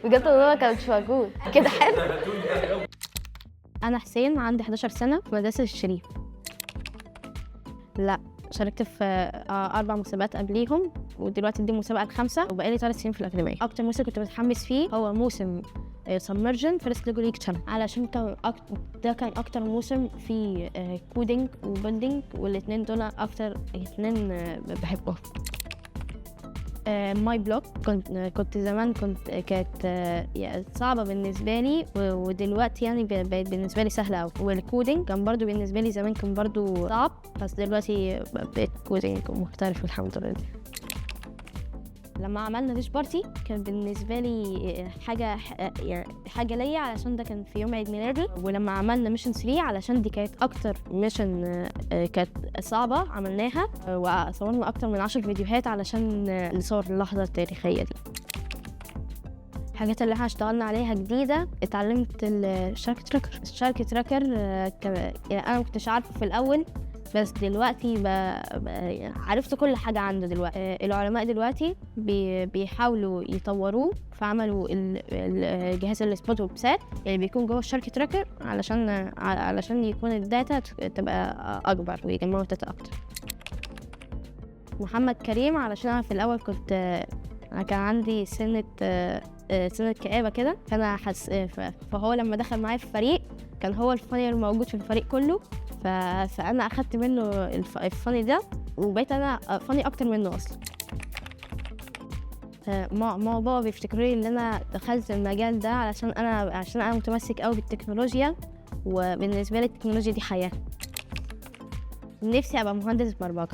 بجد والله ما كانش موجود كده. حلو. انا حسين، عندي 11 سنه، في مدرسه الشريف. لا، شاركت في 4 مسابقات قبليهم، ودلوقتي دي المسابقة الخامسه، وبقالي 3 سنين في الاكاديميه. اكتر موسم كنت متحمس فيه هو موسم Submergent First LEGO League Challenge، علشان كان ده كان اكتر موسم فيه coding و building، والاثنين دول اكتر اتنين بحبهم. My Block كنت زمان كانت يعني صعبة بالنسبة لي، ودلوقتي يعني بقت بالنسبة لي سهلة أوي. وال coding كان برضو بالنسبة لي زمان كان برضو صعب، بس دلوقتي بقيت coding محترف الحمد لله. لما عملنا dish party كان بالنسبة لي حاجة يعني حاجة ليا، علشان ده كان في يوم عيد ميلادي. ولما عملنا mission 3، علشان دي كانت أكتر mission كانت صعبة عملناها، وصورنا أكتر من 10 فيديوهات علشان نصور اللحظة التاريخية دي. الحاجات اللي احنا اشتغلنا عليها جديدة، اتعلمت ال Shark Tracker. ال Shark Tracker يعني أنا مكنتش عارفة في الأول، بس دلوقتي عرفت كل حاجة عنده دلوقتي. العلماء دلوقتي بيحاولوا يطوروه، فعملوا الجهاز ال Spot وبسات اللي بيكون جوه ال Shark Tracker علشان يكون ال data تبقى أكبر ويجمعوا data أكتر. محمد كريم، علشان أنا في الأول أنا كان عندي سنة كآبة كده، فأنا حس فهو لما دخل معايا في الفريق كان هو ال funny الموجود في الفريق كله، فأنا أخدت منه ال funny ده، وبقيت أنا funny أكتر منه أصلا. ماما وبابا بيفتكروا لي إن أنا دخلت المجال ده عشان أنا متمسك أوي بالتكنولوجيا، وبالنسبة لي التكنولوجيا دي حياة. نفسي أبقى مهندس برمجة.